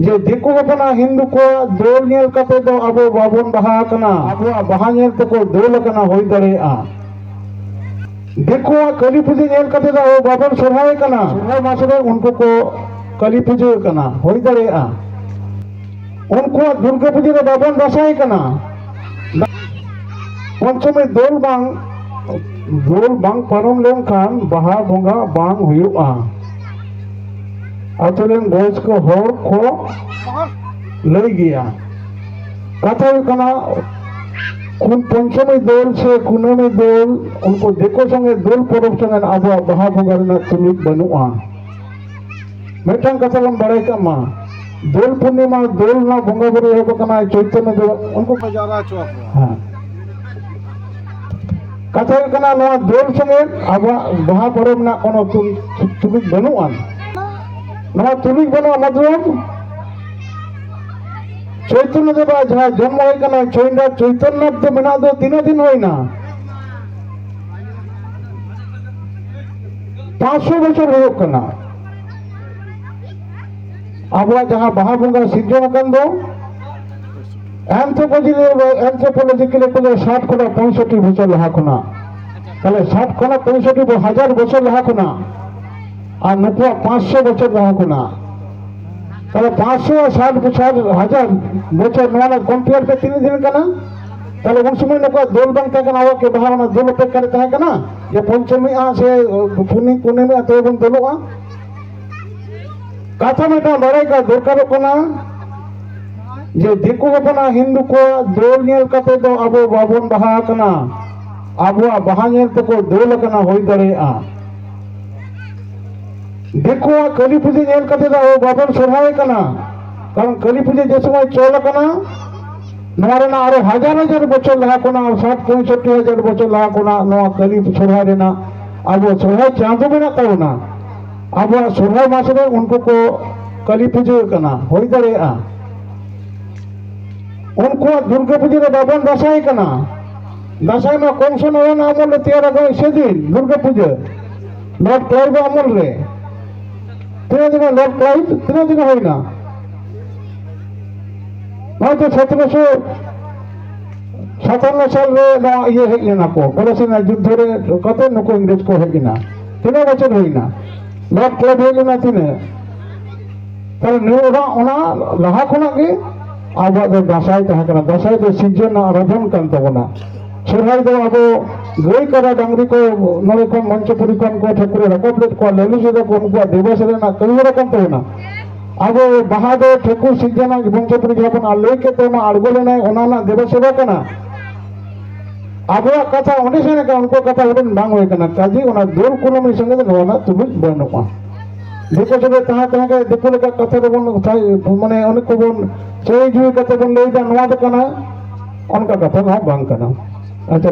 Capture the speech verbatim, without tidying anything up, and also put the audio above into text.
ᱡᱮ ᱫᱤᱠᱩ ᱦᱚᱯᱚᱱᱟᱜ ᱦᱤᱱᱫᱩ ᱠᱚᱣᱟᱜ ᱫᱳᱞ ᱧᱮᱞ ᱠᱟᱛᱮ ᱫᱚ ᱟᱵᱚ ᱵᱟᱵᱚᱱ ᱵᱟᱦᱟ ᱟᱠᱟᱱᱟ, ᱟᱵᱚᱣᱟᱜ ᱵᱟᱦᱟ ᱧᱮᱞ ᱛᱮᱠᱚ ᱫᱳᱞ ᱟᱠᱟᱱᱟ, ᱦᱩᱭ ᱫᱟᱲᱮᱭᱟᱜᱼᱟ᱾ ᱫᱤᱠᱩᱣᱟᱜ ᱠᱟᱹᱞᱤ ᱯᱩᱡᱟᱹ ᱧᱮᱞ ᱠᱟᱛᱮ ᱫᱚ ᱟᱵᱚ ᱵᱟᱵᱚᱱ ᱥᱚᱨᱦᱟᱭ ᱠᱟᱱᱟ, ᱥᱚᱨᱦᱟᱭ ᱢᱟᱥ ᱨᱮ ᱩᱱᱠᱩ ᱠᱚ ᱠᱟᱹᱞᱤ ᱯᱩᱡᱟᱹ ᱠᱟᱱᱟ, ᱦᱩᱭ ᱫᱟᱲᱮᱭᱟᱜᱼᱟ᱾ ᱩᱱᱠᱩᱣᱟᱜ ᱫᱩᱨᱜᱟᱹ ᱯᱩᱡᱟᱹ ᱨᱮ ᱵᱟᱵᱚᱱ ᱫᱟᱸᱥᱟᱭ ᱠᱟᱱᱟ᱾ ᱯᱚᱧᱪᱚᱢᱤ ᱫᱳᱞ ᱵᱟᱝ, ᱫᱳᱞ ᱵᱟᱝ ᱯᱟᱨᱚᱢ ᱞᱮᱱᱠᱷᱟᱱ ᱵᱟᱦᱟ ᱵᱚᱸᱜᱟ ᱵᱟᱝ ᱦᱩᱭᱩᱜᱼᱟ, ᱟᱛᱳ ᱨᱮᱱ ᱵᱚᱭᱚᱥᱠᱚ ᱦᱚᱲ ᱠᱚ ᱞᱟᱹᱭ ᱜᱮᱭᱟ᱾ ᱠᱟᱛᱷᱟ ᱦᱩᱭᱩᱜ ᱠᱟᱱᱟ, ᱠᱩᱱ ᱯᱚᱧᱪᱚᱢᱤ ᱫᱳᱞ ᱥᱮ ᱠᱩᱱᱟᱹᱢᱤ ᱫᱳᱞ, ᱩᱱᱠᱩ ᱫᱤᱠᱩ ᱥᱚᱸᱜᱮ ᱫᱳᱞ ᱯᱚᱨᱚᱵᱽ ᱥᱚᱸᱜᱮ ᱟᱵᱚᱣᱟᱜ ᱵᱟᱦᱟ ᱵᱚᱸᱜᱟ ᱨᱮᱱᱟᱜ ᱛᱩᱞᱩᱡ ᱵᱟᱹᱱᱩᱜᱼᱟ᱾ ᱢᱤᱫᱴᱟᱝ ᱠᱟᱛᱷᱟ ᱵᱚᱱ ᱵᱟᱲᱟᱭ ᱠᱟᱜ ᱢᱟ, ᱫᱳᱞ ᱯᱩᱨᱱᱤᱢᱟ ᱫᱳᱞ ᱨᱮᱱᱟᱜ ᱵᱚᱸᱜᱟ ᱵᱩᱨᱩ ᱮᱦᱚᱵ ᱟᱠᱟᱱᱟ ᱪᱳᱭᱛᱚᱱᱱᱚ ᱫᱮᱵ, ᱩᱱᱠᱩ ᱠᱚ ᱡᱟᱣᱨᱟ ᱦᱚᱪᱚ ᱟᱠᱚᱣᱟ᱾ ᱦᱮᱸ᱾ ᱠᱟᱛᱷᱟ ᱦᱩᱭᱩᱜ ᱠᱟᱱᱟ, ᱱᱚᱣᱟ ᱫᱳᱞ ᱥᱚᱸᱜᱮ ᱟᱵᱚᱣᱟᱜ ᱵᱟᱦᱟ ᱯᱚᱨᱚᱵᱽ ᱨᱮᱱᱟᱜ ᱠᱳᱱᱳ ᱛᱩᱞ-, ᱛᱩᱞᱩᱡ ᱵᱟᱹᱱᱩᱜᱼᱟ᱾ ᱱᱚᱣᱟ ᱛᱩᱞᱩᱡ ᱵᱟᱹᱱᱩᱜᱼᱟ ᱢᱚᱛᱞᱚᱵ, ᱪᱳᱭᱛᱚᱱᱱᱚ ᱫᱮᱵᱟᱜ ᱡᱟᱦᱟᱸ ᱡᱚᱱᱢᱚ ᱦᱩᱭ ᱠᱟᱱᱟ, ᱪᱳᱭᱱᱟ-, ᱪᱳᱭᱛᱚᱱᱱᱚ ᱫᱚ ᱢᱮᱱᱟᱜ ᱫᱚ ᱛᱤᱱᱟᱹᱜ ᱫᱤᱱ ᱦᱩᱭᱱᱟ? ᱯᱟᱸᱪᱥᱚ ᱵᱚᱪᱷᱚᱨ ᱦᱩᱭᱩᱜ ᱠᱟᱱᱟ᱾ ᱟᱵᱚᱣᱟᱜ ᱡᱟᱦᱟᱸ ᱵᱟᱦᱟ ᱵᱚᱸᱜᱟ ᱥᱤᱨᱡᱚᱱ ᱟᱠᱟᱱ ᱫᱚ, anthropology, anthropologically ᱠᱚ ᱞᱟᱹᱭᱟ ᱥᱟᱴ ᱠᱷᱚᱱᱟᱜ ᱯᱚᱸᱭᱥᱚᱴᱴᱤ ᱵᱚᱪᱷᱚᱨ ᱞᱟᱦᱟ ᱠᱷᱚᱱᱟᱜ᱾ ᱛᱟᱦᱞᱮ ᱥᱟᱴ ᱠᱷᱚᱱᱟᱜ ᱯᱚᱸᱭᱥᱚᱴᱴᱤ ᱵᱚ-, ᱦᱟᱡᱟᱨ ᱵᱚᱪᱷᱚᱨ ᱞᱟᱦᱟ ᱠᱷᱚᱱᱟᱜ, ᱟᱨ ᱱᱩᱠᱩᱣᱟᱜ ᱯᱟᱸᱪᱥᱚ ᱵᱚᱪᱷᱚᱨ ᱞᱟᱦᱟ ᱠᱷᱚᱱᱟᱜ᱾ ᱛᱟᱦᱞᱮ ᱯᱟᱸᱪᱥᱚ ᱟᱨ ᱥᱟᱴ ᱵᱚᱪᱷᱚᱨ, ᱦᱟᱡᱟᱨ ᱵᱚᱪᱷᱚᱨ, ᱱᱚᱣᱟ ᱨᱮᱱᱟᱜ compare ᱯᱮ ᱛᱤᱱᱟᱹᱜ ᱫᱤᱱ ᱠᱟᱱᱟ? ᱛᱟᱦᱞᱮ ᱩᱱ ᱥᱚᱢᱚᱭ ᱱᱩᱠᱩᱣᱟᱜ ᱫᱳᱞ ᱵᱟᱝ ᱛᱟᱦᱮᱸ ᱠᱟᱱᱟ, ᱟᱵᱚᱣᱟᱜ ᱠᱤ ᱵᱟᱦᱟ ᱚᱱᱟ ᱫᱳᱞ ᱚᱯᱮᱠᱠᱷᱟ ᱨᱮ ᱛᱟᱦᱮᱸ ᱠᱟᱱᱟ? ᱡᱮ ᱯᱚᱧᱪᱚᱢᱤᱜᱼᱟ ᱥᱮ ᱯᱩᱱᱤ-, ᱠᱩᱱᱟᱹᱢᱤᱜᱼᱟ ᱛᱚᱵᱮ ᱵᱚᱱ ᱫᱳᱞᱚᱜᱼᱟ? ᱠᱟᱛᱷᱟ ᱢᱤᱫᱴᱟᱝ ᱵᱟᱲᱟᱭ ᱠᱟᱜ ᱫᱚᱨᱠᱟᱨᱚᱜ ᱠᱟᱱᱟ ᱡᱮ ᱫᱤᱠᱩ ᱦᱚᱯᱚᱱᱟᱜ ᱦᱤᱱᱫᱩ ᱠᱚᱣᱟᱜ ᱫᱳᱞ ᱧᱮᱞ ᱠᱟᱛᱮ ᱫᱚ ᱟᱵᱚ ᱵᱟᱵᱚᱱ ᱵᱟᱦᱟ ᱟᱠᱟᱱᱟ, ᱟᱵᱚᱣᱟᱜ ᱵᱟᱦᱟ ᱧᱮᱞ ᱛᱮᱠᱚ ᱫᱳᱞ ᱟᱠᱟᱱᱟ, ᱦᱩᱭ ᱫᱟᱲᱮᱭᱟᱜᱼᱟ᱾ ᱫᱤᱠᱩᱣᱟᱜ ᱠᱟᱹᱞᱤ ᱯᱩᱡᱟᱹ ᱧᱮᱞ ᱠᱟᱛᱮ ᱫᱚ ᱟᱵᱚ ᱵᱟᱵᱚᱱ ᱥᱚᱨᱦᱟᱭ ᱠᱟᱱᱟ, ᱠᱟᱨᱚᱱ ᱠᱟᱹᱞᱤ ᱯᱩᱡᱟᱹ ᱡᱮ ᱥᱚᱢᱚᱭ ᱪᱚᱞ ᱟᱠᱟᱱᱟ, ᱱᱚᱣᱟ ᱨᱮᱱᱟᱜ ᱟᱨᱚ ᱦᱟᱡᱟᱨ ᱦᱟᱡᱟᱨ ᱵᱚᱪᱷᱚᱨ ᱞᱟᱦᱟ ᱠᱷᱚᱱᱟᱜ, ᱥᱟᱴ ᱯᱚᱸᱭᱥᱚᱴᱴᱤ ᱦᱟᱡᱟᱨ ᱵᱚᱪᱷᱚᱨ ᱞᱟᱦᱟ ᱠᱷᱚᱱᱟᱜ ᱱᱚᱣᱟ ᱠᱟᱹᱞᱤ ᱥᱚᱨᱦᱟᱭ ᱨᱮᱱᱟᱜ ᱟᱵᱚ ᱥᱚᱨᱦᱟᱭ ᱪᱟᱸᱫᱚ ᱢᱮᱱᱟᱜ ᱛᱟᱵᱚᱱᱟ᱾ ᱟᱵᱚᱣᱟᱜ ᱥᱚᱨᱦᱟᱭ ᱢᱟᱥ ᱨᱮ ᱩᱱᱠᱩ ᱠᱚ ᱠᱟᱹᱞᱤ ᱯᱩᱡᱟᱹ ᱠᱟᱱᱟ, ᱦᱩᱭ ᱫᱟᱲᱮᱭᱟᱜᱼᱟ᱾ ᱩᱱᱠᱩᱣᱟᱜ ᱫᱩᱨᱜᱟᱹ ᱯᱩᱡᱟᱹ ᱨᱮ ᱵᱟᱵᱚᱱ ᱫᱟᱸᱥᱟᱭ ᱠᱟᱱᱟ᱾ ᱫᱟᱸᱥᱟᱭ ᱢᱟ ᱠᱚᱝᱥᱚ ᱱᱚᱭᱚᱱ ᱟᱢᱚᱞ ᱨᱮ ᱛᱮᱭᱟᱨ ᱟᱠᱟᱱ ᱥᱮᱫᱤᱱ ᱫᱩᱨᱜᱟᱹ ᱯᱩᱡᱟᱹ, ᱞᱚᱨᱰ ᱠᱞᱟᱭᱤᱵᱷ ᱟᱢᱚᱞ ᱨᱮ᱾ ᱛᱤᱱᱟᱹᱜ ᱫᱤᱱ, ᱞᱚᱨᱰ ᱠᱞᱟᱭᱤᱵᱷ ᱛᱤᱱᱟᱹᱜ ᱫᱤᱱ ᱦᱩᱭᱱᱟ? ᱦᱚᱭᱛᱳ ᱥᱚᱛᱨᱚᱥᱚ ᱥᱟᱛᱟᱱᱱᱚ ᱥᱟᱞ ᱨᱮ ᱱᱚᱣᱟ ᱤᱭᱟᱹ ᱦᱮᱡ ᱞᱮᱱᱟ ᱠᱚ, ᱜᱚᱲᱚ ᱥᱮᱱᱟ ᱡᱩᱫᱽᱫᱷᱚ ᱨᱮ ᱠᱟᱛᱮ ᱱᱩᱠᱩ ᱤᱝᱨᱮᱡᱽ ᱠᱚ ᱦᱮᱡ ᱮᱱᱟ᱾ ᱛᱤᱱᱟᱹᱜ ᱵᱚᱪᱷᱚᱨ ᱦᱩᱭᱱᱟ? ᱞᱚᱨᱰ ᱠᱞᱮᱵᱽ ᱦᱮᱡ ᱞᱮᱱᱟ ᱛᱤᱱᱟᱹᱜ? ᱛᱟᱦᱞᱮ ᱱᱤᱭᱟᱹ ᱚᱱᱟ, ᱚᱱᱟ ᱞᱟᱦᱟ ᱠᱷᱚᱱᱟᱜ ᱜᱮ ᱟᱵᱚᱣᱟᱜ ᱫᱚ ᱫᱟᱸᱥᱟᱭ ᱛᱟᱦᱮᱸ ᱠᱟᱱᱟ᱾ ᱫᱟᱸᱥᱟᱭ ᱫᱚ ᱥᱤᱨᱡᱚᱱ ᱨᱮᱱᱟᱜ ᱟᱨᱟᱢᱵᱷᱚᱱ ᱠᱟᱱ ᱛᱟᱵᱚᱱᱟ᱾ ᱥᱚᱨᱦᱟᱭ ᱫᱚ ᱟᱵᱚ ᱜᱟᱹᱭ ᱠᱟᱰᱟ ᱰᱟᱝᱨᱤ ᱠᱚ ᱱᱚᱰᱮ ᱠᱷᱚᱱ ᱢᱚᱧᱪᱚᱯᱩᱨᱤ ᱠᱷᱚᱱ ᱠᱚ ᱴᱷᱟᱹᱠᱩᱨ ᱮ ᱨᱟᱠᱟᱵ ᱞᱮᱫ ᱠᱚᱣᱟ, ᱞᱟᱹᱞᱩᱥ ᱮᱫᱟ ᱠᱚ, ᱩᱱᱠᱩᱣᱟᱜ ᱫᱮᱵᱟ ᱥᱮᱵᱟ ᱨᱮᱱᱟᱜ ᱠᱟᱹᱢᱤ ᱦᱚᱨᱟ ᱠᱟᱱ ᱛᱟᱵᱚᱱᱟ᱾ ᱟᱵᱚ ᱵᱟᱦᱟ ᱫᱚ ᱴᱷᱟᱹᱠᱩᱨ ᱥᱤᱨᱡᱚᱱ ᱨᱮᱱᱟᱜ ᱢᱚᱧᱪᱚᱯᱩᱨᱤ ᱡᱟᱦᱟᱸ ᱵᱚᱱ ᱞᱟᱹᱭ ᱠᱮᱫ ᱛᱟᱵᱚᱱᱟ, ᱟᱬᱜᱚ ᱞᱮᱱᱟᱭ, ᱚᱱᱟ ᱨᱮᱱᱟᱜ ᱫᱮᱵᱟ ᱥᱮᱵᱟ ᱠᱟᱱᱟ᱾ ᱟᱵᱚᱣᱟᱜ ᱠᱟᱛᱷᱟ ᱚᱸᱰᱮ ᱥᱮᱱ ᱟᱠᱟᱱᱟ, ᱩᱱᱠᱩᱣᱟᱜ ᱠᱟᱛᱷᱟ ᱚᱸᱰᱮ ᱵᱟᱝ ᱦᱩᱭ ᱟᱠᱟᱱᱟ᱾ ᱠᱟᱡᱮ ᱚᱱᱟ ᱫᱩᱨ ᱠᱩᱱᱟᱹᱢᱤ ᱥᱚᱸᱜᱮ ᱫᱚ ᱱᱚᱣᱟ ᱨᱮᱱᱟᱜ ᱛᱩᱞᱩᱡ ᱵᱟᱹᱱᱩᱜᱼᱟ᱾ ᱫᱤᱠᱩ ᱥᱚᱸᱜᱮ ᱛᱟᱦᱮᱸ ᱛᱟᱦᱮᱸ ᱜᱮ ᱫᱤᱠᱩ ᱞᱮᱠᱟ ᱠᱟᱛᱷᱟ ᱫᱚᱵᱚᱱ ᱛᱷᱟᱭ-, ᱢᱟᱱᱮ ᱚᱱᱮ ᱠᱚᱵᱚᱱ ᱪᱟᱹᱭ ᱡᱩᱭ ᱠᱟᱛᱮ ᱵᱚᱱ ᱞᱟᱹᱭᱫᱟ ᱱᱚᱣᱟ ᱫᱚ ᱠᱟᱱᱟ, ᱚᱱᱠᱟ ᱠᱟᱛᱷᱟ ᱫᱚ ᱦᱟᱸᱜ ᱵᱟᱝ ᱠᱟᱱᱟ᱾ ᱟᱪᱪᱷᱟ,